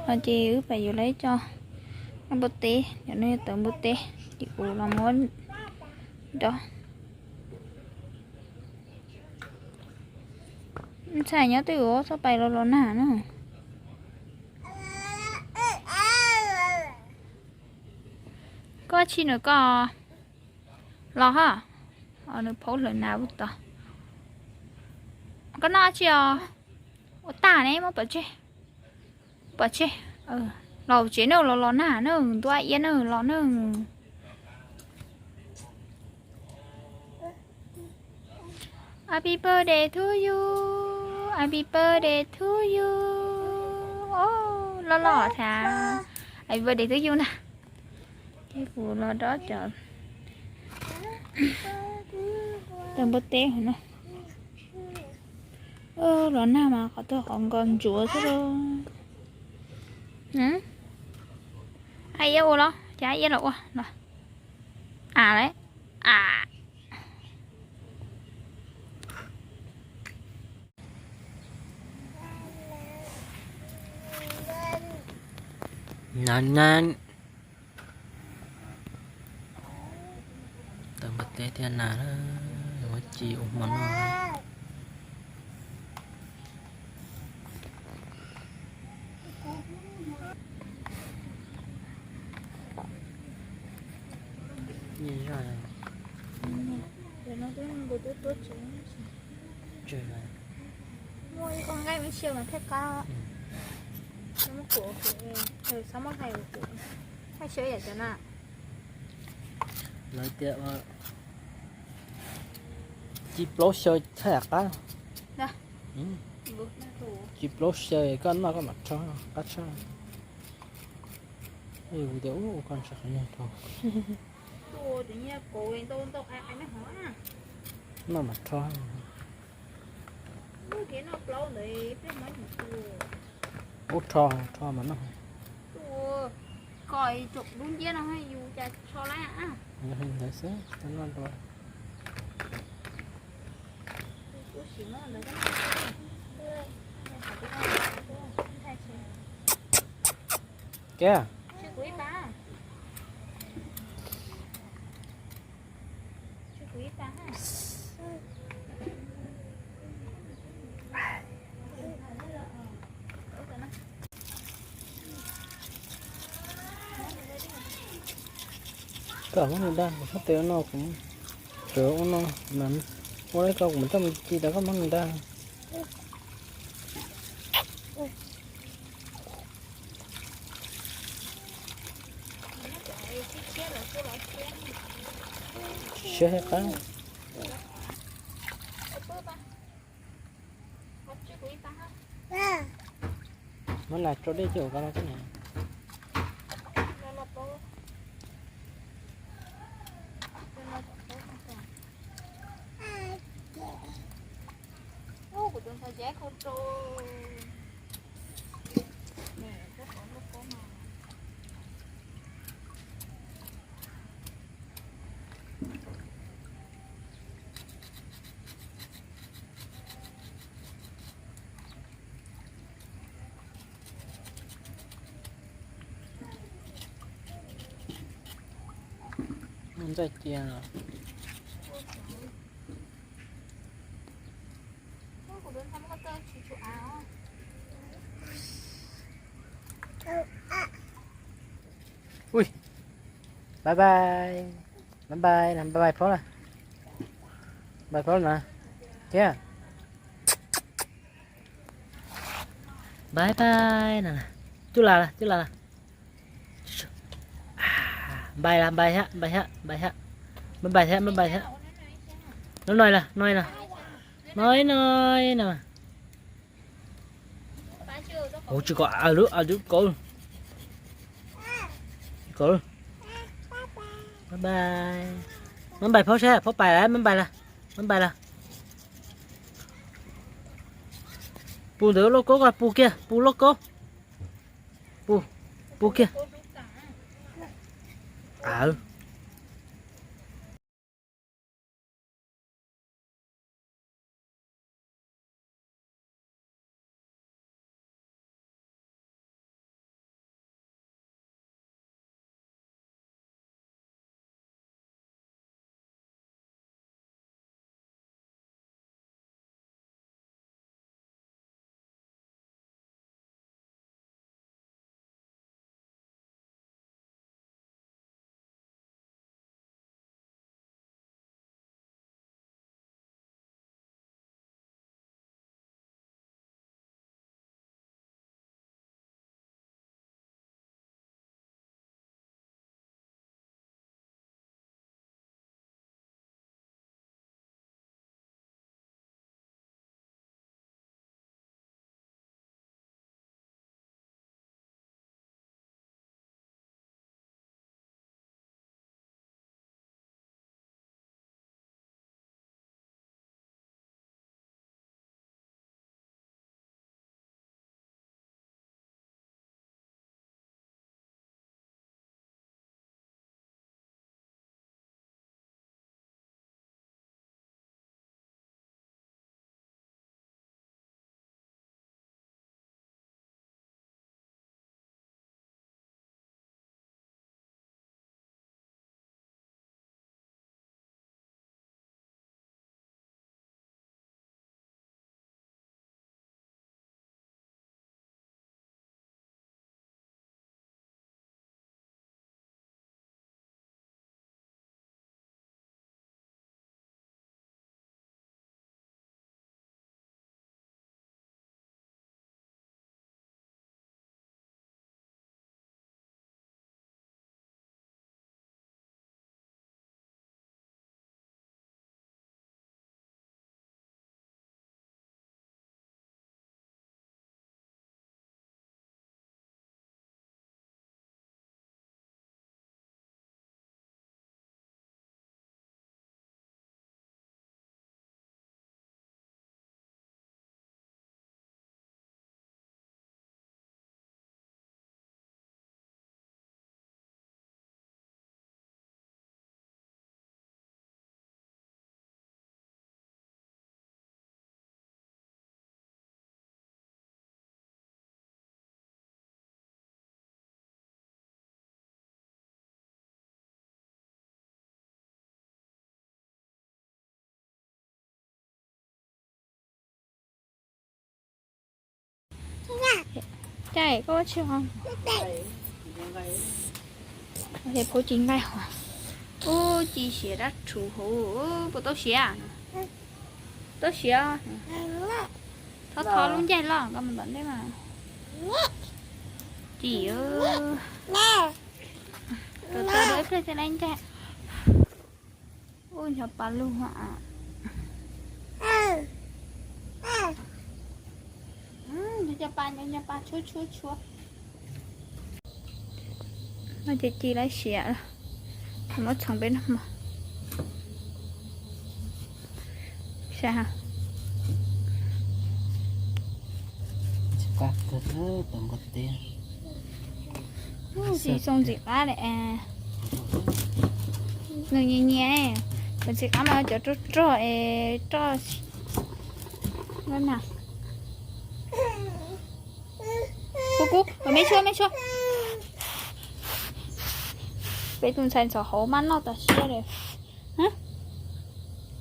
No ces wb pais yuav lawv cov npua teb, cov no yog tawv npua teb, ces kuv los muab dob. Ntxhais nyob twj ywm txhob pais los los nag na. Koj tsis nrog koj los hos. Nws phaub hlawv nas ub tod. Koj noj tsi os? Ua tag ne, muab pov tseg. Pov tseg. Los tsev na, los los nag na, ntuj iab na, los na. Happy birthday to you, happy birthday to you. Loj loj thiab. Happy birthday to you na. Ces kuv los dob cov tawv npua teb no. Los nag mas qhov twg qhov nkos ntsuav xwb lauj. Ab iab ua los, cas ab iab los ua los. A lawm. A. Na na. Tawv npua teb thiab nas, muab ci ua hmo noj. Nyiam zoj. Muaj ib qho nqaij muab xyaw mas thiaj qab. Muab kuv, xav muab hlais kuv, thaij xyaw yam cov na. Lawv tias ci plaub xyaw thaij yam qab. Ci plaub xyaw koj noj koj mam rho, qab tshaj. Kuv tias ub, ua koj ntshe qhov nyuag rho. Noj mam rho. Ub, rho, rho mas noj. Kom tsoom dub nciab no yus cas tso lawm. Yog li ntawd xwb, tsis tau noj dua. Kev. Koj muab nws dag, kuv sab tes ua no, kuv tseem ua no, ua li ko kuv mam coj mus ci rau koj muab nws dag. Siab thiab qab. Muab las tso dej coj ua koj no xwb na. Ntxaij cia. Ui, bye bye, bye bye na, bye bye phob na, bye phob na, thiab bye bye na, cub las, cub las. Npais las, npais thiab, npais thiab, npais thiab, npais thiab, npais thiab. Noj noj las, noj noj, noj noj na. Ua tsis kom aws lub, aws lub kauv. Kauv. Bye bye. Mab npais phob seb, phob pais lawm, mab npais lawm, mab npais lawm. Pus ntawm lub kaub ko, pus kiag, pus lub kaub. Pus, pus kiag. Aws. Tais, koj ua tsi os? Tes phaub ci nqaij hov. Ub, ci siav dab rhuv hauv, puas tau siav? Tau siav. Thov thov lub ncaig loj koj mus tom ntej mas. Ci, tau tau ib pliag thiaj li ncaig. Ub, ncho pa lug. Ncho pa, ncho pa tshuab tshuab tshuab. No ces ci lawm siav, muab txhoov peb noj mov. Saib, ci xoo ntxim qab li. Nws nyias nyias, cov ntxim qab mas cov rog rog es roj. Kub kub, me tshuab me tshuab. Peb tus ntxhais ntxhov hauv mas noj tas siab li.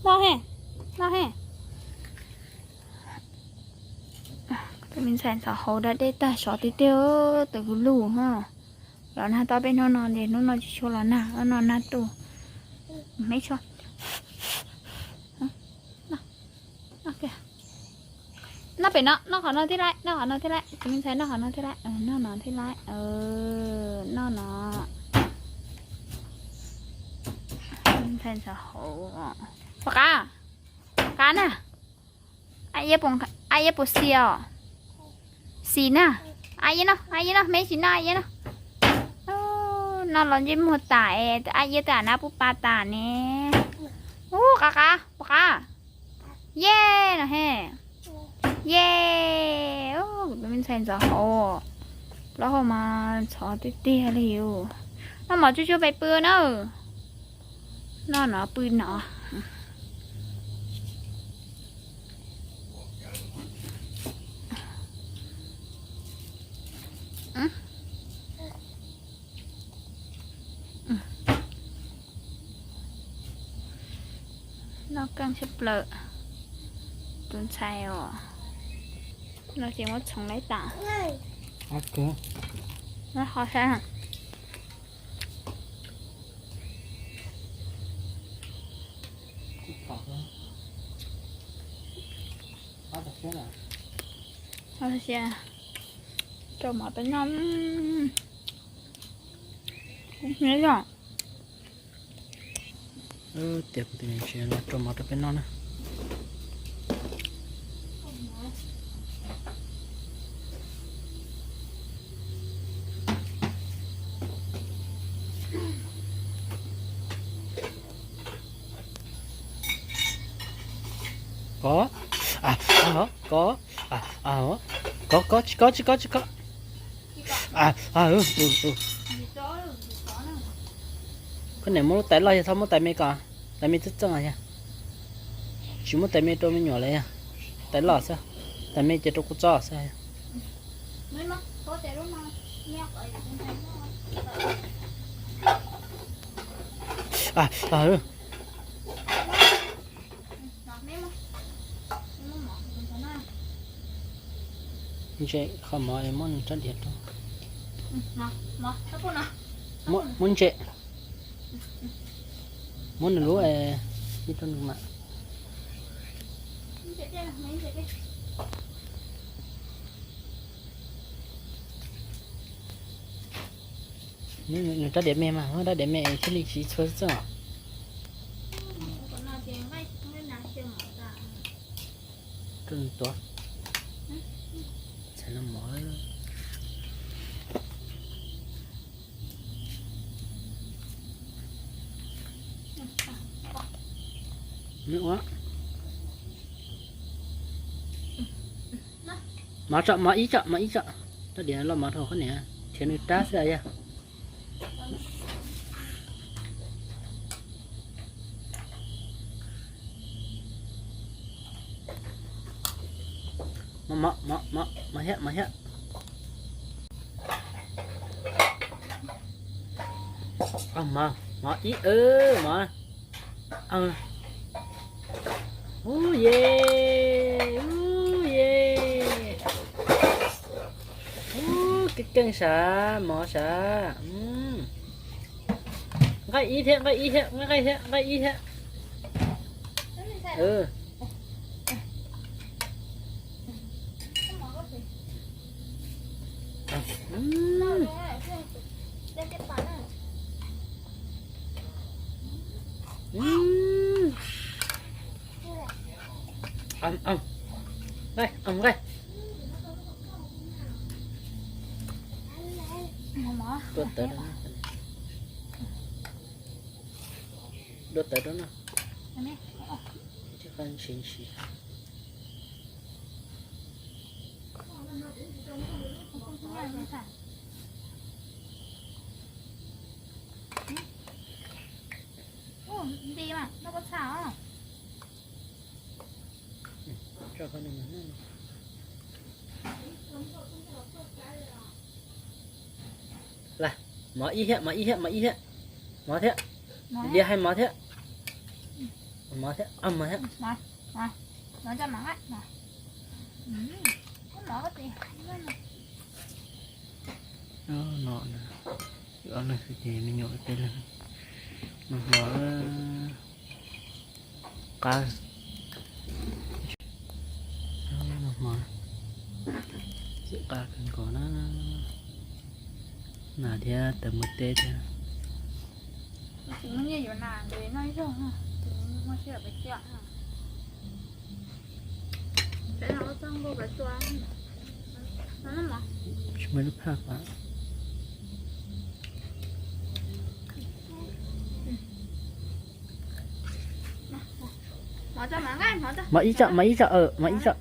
Noj he, noj he. Tus me ntxhais ntxhov hauv da dej tag sov tiag tiag, tus lug ha. Los nag tau peb hnub no ces hnub no tsis tshua los nag, no nag tu. Me tshuab. Noj pem no, noj qhov no thiaj laiv, noj qhov no thiaj laiv, tus me ntxhais noj qhov no thiaj laiv, noj no thiaj laiv, noj no. Ntxhais ntxhov hauv. Pom qab, pom qab na. Ab iab puas xis os? Xis na. Ab iab noj, ab iab noj, me tsis noj ab iab noj. Noj los ntsej muag tas, ab iab twb nab pub pa tas ne. Ub, qab qab, pom qab. Ye no he. Ye. Kuv tus me ntxhais ntxhov hauv, plaub hau mas ntxhov tiag tiag li os. Noj mov tsuag tsuag pais pw na. Noj no pw no. Noj keej tshaj plaws tus ntxhais os. No ces muab txhoov lawm tas. Qhov saib. Rau mov peb noj. Tias kuv tus niam tsev los rau mov rau peb noj na. Kov, kov, kov, kov, tsis kov, tsis kov, tsis kov. Koj niam muab lub tais loj yog txhob muab tais me ko, tais me txeej txeej yog. Tsis muab tais me rau me nyuam lawm yog. Tais loj xwb, tais me ces rau kuv txob xwb. Ntse qhov mov es muab nws rab diav rau. Muab ntse. Muab nws lub ib rau nws mam. Nws rab diav me mas, muab rab diav me thiaj li tsis txhua txob os. Rau nws tuav. Txhais no mov. Mov tso, mov ib tso, mov ib tso. Rab diav loj mov rau koj niam, thiab nws rab xwb yog. Mov, mov, mov, mov thiab, mov thiab. Mov, mov ib, mov. Ub ye, ub ye. Keej keej sav, mov sav. Nqaij ib thiab, nqaij ib thiab, nqaij ib thiab, nqaij ib thiab. Nqaij, nqaij. Dua tawv rau no. Dua tawv rau no. Ntsis ntsis. Nti mas noj kua txha os. Las, mov ib thiab, mov ib thiab, mov ib thiab. Mov thiab. Diav hais mov thiab. Mov thiab, mov thiab. No, ob leeg xwb ces me nyuam tej leeg. Noj hmo qab, noj hmo txim qab kawg nkaus na. Nas thiab tawv mus teb thiab. Tsis muaj lub phaj pas. Mov ib tsob, mov ib tsob, mov ib tsob.